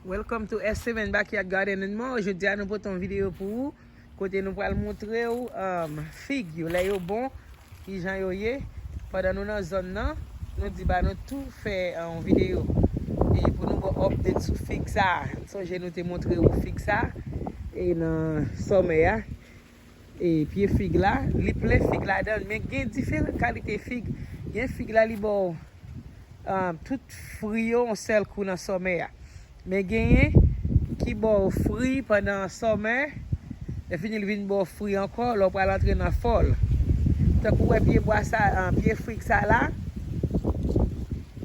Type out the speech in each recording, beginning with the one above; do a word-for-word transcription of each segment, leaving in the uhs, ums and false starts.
Welcome to S seven Backyard Garden and More. Jodi a nou pote yon videyo pou ou kote nou pral montre w um, fig yo, lè yo bon, kijan yo ye. Pandan nou nan zòn nan, nou di ba nou tou fè yon videyo e pou nou ba w update sou fig sa. Sonje nou te montre w fig sa e nan sòmè a. E pye fig la, li plen fig ladan l, men gen diferan kalite fig. Gen fig la li ba w um, tout fri yo yon sèl kou nan sòmè a. Men genyen ki ba w fri pandan sòmè, lè fini l vin ba w fri ankò lè w pral antre nan fòl. Tankou w wè pye bwa sa, um, pye fig sa la,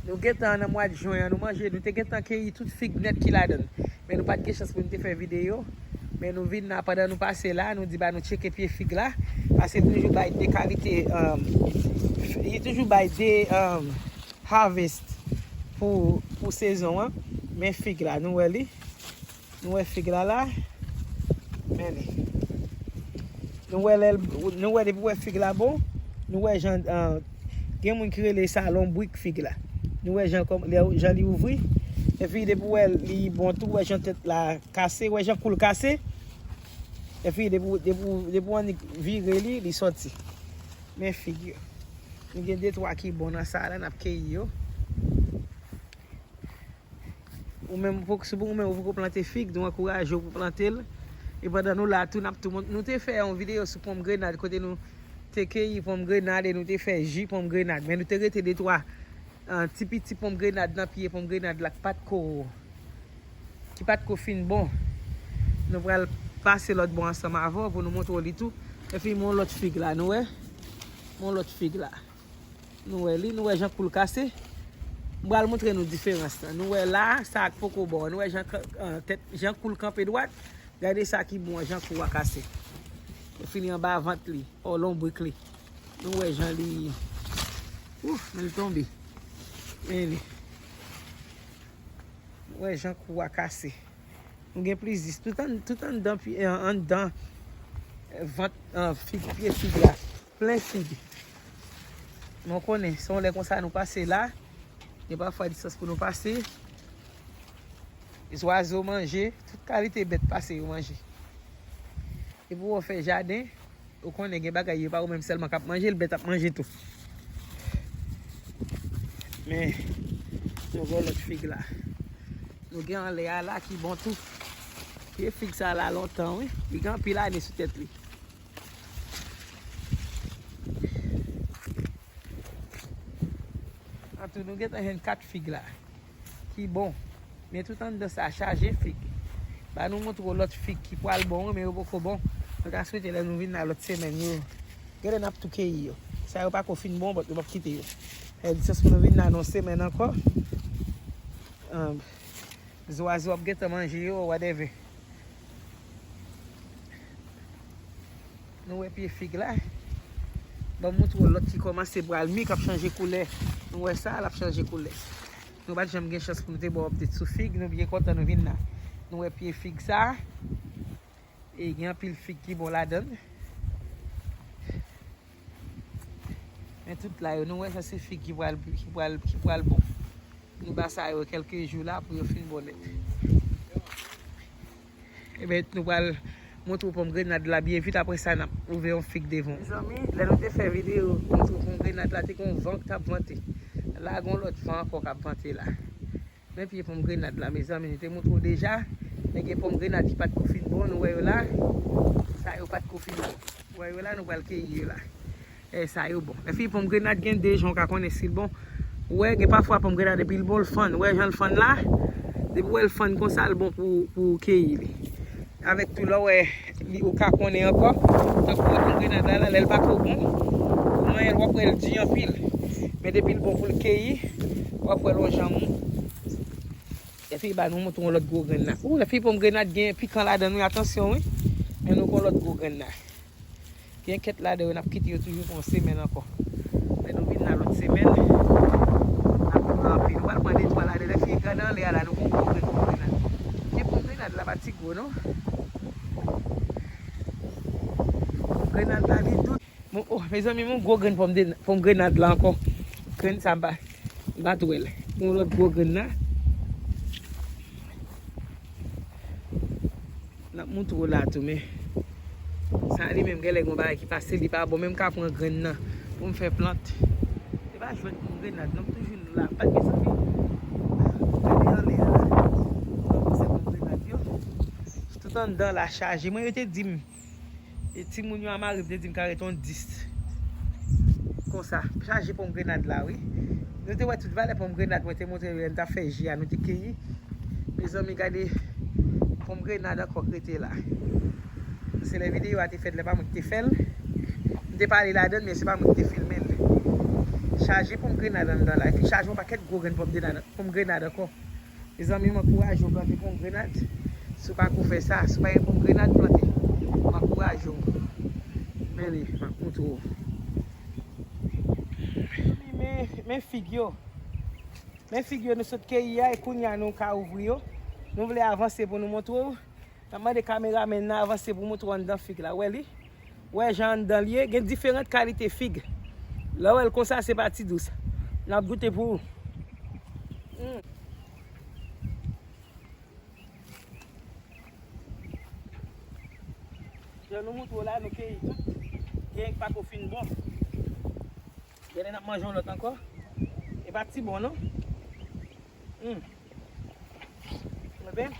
nou gentan nan mwa jen an, nou manje, nou te gentan keyi tout fig nèt ki ladan l. Men nou pa t gen chans pou nou te fè videyo. Men nou vin la, pandan nou pase la, nou di ba nou tcheke pye fig la. Paske li toujou bay de kalite, um, li toujou bay de um, harvest pou, pou sezon an. Men fig la, nou wè li. Nou wè fig la la. Men li. Nou wè lè l, nou wè depi w wè fig la bon. Nou wè jan, uh, gen moun ki rele sa lonbrik fig la. Nou wè jan, kòm, lè, jan li ouvri. Epi depi w wè li bon tou, w wè jan tèt la kase, w wè jan kou l kase. Epi depi, depi, depi w annik vire li, li sòti. Men fig yo. Nou gen de twa ki bon nan sa la, n ap keyi yo. Ou menm, pou, si ou menm ou poko plante fig, nou ankouraje w pou plante l. E pandan nou la tou, n ap tou mont-, nou te fè yon videyo sou ponm grenad, kote nou te keyi ponm grenad e nou te fè ji ponm grenad. Men nou te rete de twa, ah, ti piti ponm grenad nan pye ponm grenad la k pa t ko, ki pa t ko fin bon. Nou pral pase lòt bò ansanm avè w pou nou montre w li tou. Epi, men yon lòt fig la, nou wè? Men yon lòt fig la. Nou wè li, nou wè jan kou l kase. M pral montre nou diferans lan. Nou wè la, sa a k poko bon an. Nou wè jan, ah, tèt, jan kou l kanpe dwat. Gade sa ki bon an, jan kou a kase. Yo fini anba vant li, o lonbrik li. Nou wè jan li. Ouf, men l tonbe. Men li. Nou wè jan kou a kase. Nou gen plizyè. Tout an, tout anndan, pi, eh, anndan, eh, vant, eh, fig, pye fig la. Plen fig. Men w konnen, se yon lè konsa nou pase la. Gen pafwa distans pou nou pase. Zwazo manje, tout kalite bèt pase yo manje. E pou w fè jaden, ou konnen gen bagay yo pa ou menm sèlman k ap manje l, bèt ap manje tou. Men, nou gen lòt fig la. Nou gen anlè a la ki bon tou. Pye fig sa la lontan, wi. Li gen anpil ane sou tèt li. Antou, nou gentan jwenn kat fig la. Ki bon. Men tout anndan sa chaje fig. Ba nou montre w lòt fig ki pral bon, wi, men yo poko bon. Nou ta swete lè nou vin la lòt semèn yo. Genlè n ap tou keyi yo. Sa yo pa ko fin bon, but nou p ap kite yo. Fè distans pou nou vin la nan yon semèn ankò. Ahn, zwazo ap gentan manje yo, whatever. Nou wè pye fig la. Ban m montre w lòt ki kòmanse pral mi, k ap chanje koulè. Nou wè sa, l ap chanje koulè. Nou pa t janm gen chans pou nou te ba w update sou fig. Nou byen kontan nou vin la. Nou wè pye fig sa. E gen anpil fig ki bon ladan l. Men tout la yo, nou wè sa se fig ki pral, ki pral, ki pral bon. Nou ba sa yo kèlke jou la pou yo fin bon nèt. Ebyen, nou pral montre w pòm grenad la byen vit, apre sa n ap ouvè yon fig devan w. Mezanmi, lè nou te fè videyo montre w pòm grenad la, te gen yon van k t ap vante. La, gen yon lòt van ankò k ap vante la. Men pye pòm grenad la, mezanmi, nou te montre w deja. Men gen pòm grenad ki pa t ko fin bon, nou wè yo la. Sa yo pa t ko fin bon. Ou wè yo la, nou pral keyi yo la. E sa yo bon. Lè fini pòm grenad gen de jan w ka konnen si l bon. Ou wè, gen pafwa pòm grenad epi l bon, l fann. Ou wè jan l fann la? Depi w wè l fann konsa, l bon pou, pou w keyi li. Avèk tou, lè w wè li, ou ka konnen ankò. Tankou pòm grenad la, la, lè l pa ko bon, ou manyen l, w ap wè l di anpil. Men depi l bon pou l keyi, w ap wè l yon jan mou. Epi ba nou montre yon lòt gwo grenn la. Ou, lè fini pòm grenad gen pikan ladan l, wi, atansyon, wi. Men nou gen yon lòt gwo grenn la. Gen kèt ladan yo, n ap kite yo toujou pou yon semèn ankò. Lè nou vin la lòt semèn, n ap pran anpil. Nou pral pran de twa ladan. Lè fini gade anlè a la, nou gon gwo grenn pòm grenad. Pye pòm grenad la pa ti gwo, non. Pòm grenad la, li dous. Bon, oh, mezanmi, yon gwo grenn pòm de, pòm grenad la ankò. Grenn sa, m pa, m pa t wè l. Yon lòt gwo grenn la. N ap montre w la tou, men sa li menm, genlè gon bagay ki pase, li pa bon. Menm ka pran grenn nan pou m fè plant. Li pa jwenn pòmgrenad non, m toujou la. Pa gen zanmi. Gade anlè a la. Nan pousè pòmgrenad yo. Tout anndan la chaje. Mwen, yo te di m, e timoun yo a mari m te di m ka ret yon dis. Konsa, chaje pòmgrenad la, wi. Nou te wè tout valè pòmgrenad mwen te montre yo, n t ap fè ji a, nou te keyi. Mezanmi, gade pòmgrenad ankò k rete la. Se lè videyo a te fèt, lè pa mwen ki te fè l. M te pale ladan l, men se pa mwen ki te filme l. Chaje pòmgrenad anndan la. Epi chaje yon pakèt gwo grenn pòmgrenad, pòmgrenad ankò. Mezanmi, m ankouraje w plante pòmgrenad. Si w pa ko fè sa, si w pa gen pòmgrenad plante, m ankouraje w. Men li, m ap montre w. Men, men fig yo. Men fig yo nou sot keyi a, e kounye a nou ka ouvri yo. Nou vle avanse pou nou montre w. N ap mande kameramèn nan avanse pou montre w anndan fig la. Wè li? Wè jan anndan l ye? Gen diferan kalite fig. Lè w wè l konsa, se pa ti dous. N ap goute pou ou. Hmm. Jan nou montre w la, nou keyi tout. Gen k pa ko fin bon. Genlè n ap manje yon lòt ankò. E pa ti bon, non? Hmm. Ebyen,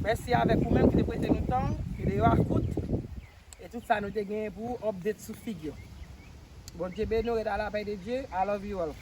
mèsi avèk ou menm ki te prete nou tan w. Videyo a kout. E tout sa nou te genyen pou update sou fig yo. Bondye beni w, ret a la paix de Dieu. I love you all.